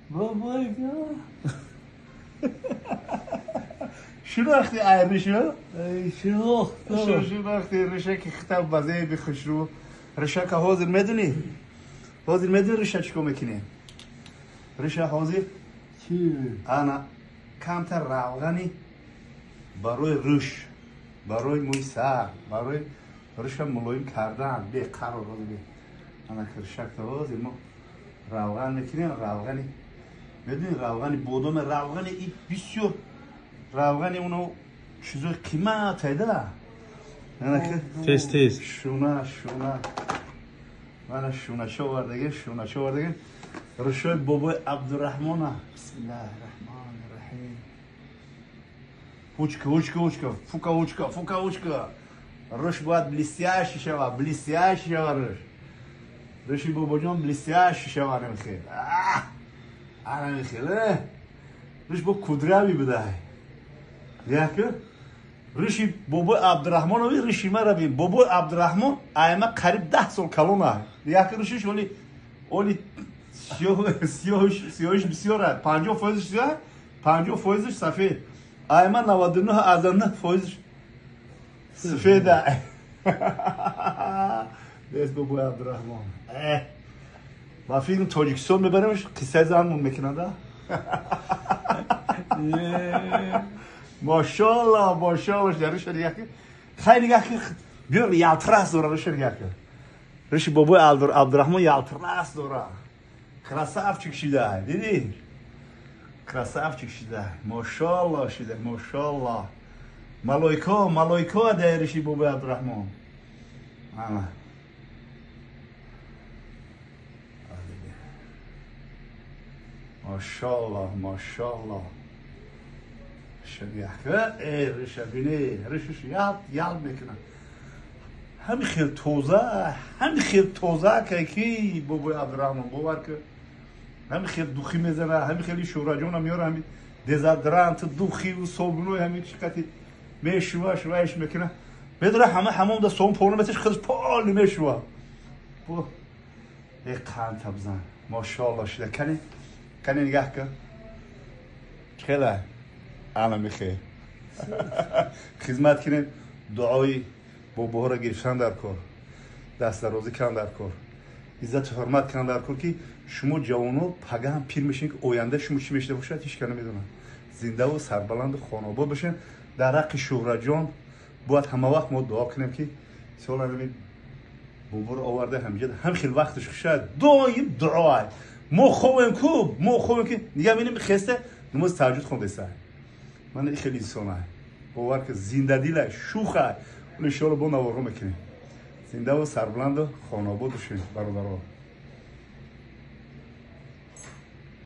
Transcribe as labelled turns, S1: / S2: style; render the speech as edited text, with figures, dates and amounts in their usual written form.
S1: Бобоҷон.
S2: Шинохти ай ришу?
S1: Шинохтам.
S2: Шинохти риша ки хитаб базеи бихушру. Риша ка ҳозир медуни? Ҳозир медуни риша чӣ кор мекунем? Риша ҳозир?
S1: Чӣ?
S2: Ана камтар равғани барои рӯш, барои мӯи сар, барои риша мулоим кардан, беқарор ҳозир бе. Ана ришакта ҳозир мо равған мекунем, равғани медуни равғани бодом, равғани и бисёр равғани уно чизои қимат айда. Ана ки
S3: Тез тез.
S2: Шуна, шуна. Мана шунача овардагем, шунача овардагем. Ришои бобои Абдурраҳмона. Бисмиллаҳи раҳмони раҳим. Ҳучка, ҳучка, ҳучка, фука, ҳучка, фука, ҳучка. Риш бояд блестящий шава, блестящий шава риш. Риши бобоҷон блестящий шава намехел. Ана мехел, э? Риш бо кудрави будай. Яке? Риши бобои Абдурраҳмонови риши мара бин. Бобои Абдурраҳмон айма қариб 10 сол калон ай. Яке ришиш оли оли сиёҳиш бисёр ай. 50% сиёҳ, 50% сафед. Айма 99.9% сафед ай. Бес бобои Абдурраҳмон. Ба фикр Тоҷикистон мебаремш, қиссаи занмон мекунада. Машаллоҳ, машаллоҳ, дар риша нигоҳ кун. Хай нигоҳ кун, биёр ялтирас дора, риша нигоҳ кун. Риши бобои Абдурраҳмон ялтирас дора. Красавчик шида, дидӣ? Красавчик шида, машаллоҳ шида, машаллоҳ. Малойко, малойко дар риши бобои Абдурраҳмон. Ана. Машаллоҳ, машаллоҳ. Шабияхе, риша бини, ришаш ялт ялт мекунад. Ҳами хел тоза, ҳами хел тоза ки бобои Абдурраҳмон бовар кун. Ҳами хел духи мезана, ҳами хели шӯраҷона меёра, ҳами дезодорант, духиву собуной ҳами чиқати мешува, шуваиш мекунад. Медора ҳама ҳамон да собун пона меташ худаш поли мешува. Бо э қанта бизан. Машаллоҳ шида. Кани кани нигоҳ кун. Чӣ хела? Ана мехе. Хизмат кунем, дуои бобоҳоро гирифтан дар кор, дастдарозӣ кунан дар кор, иззату ҳурмат кунан дар кор, ки шумо ҷавоно пага ҳам пир мешин, ки оянда шумо чӣ мешида бошад, ҳеч кас намедонад. Зиндаву сарбаланду хонаобод бошем. Дар ҳаққи Шӯҳраҷон бояд ҳама вақт мо дуо кунем, ки сола ҳамин боборо оварда ҳамиҷа ҳам хел вақташ хушад, доим дуо. Мо хобем ку, мо хобем ки нигаҳ бинем хеста намози таҳаҷҷуд хондеса. Ман хеле инсона. Бовар ки зиндадила, шуха. Иншоалло бо наворҳо мекунем. Зиндаву сарбаланду хонаобод бошем, бародаро.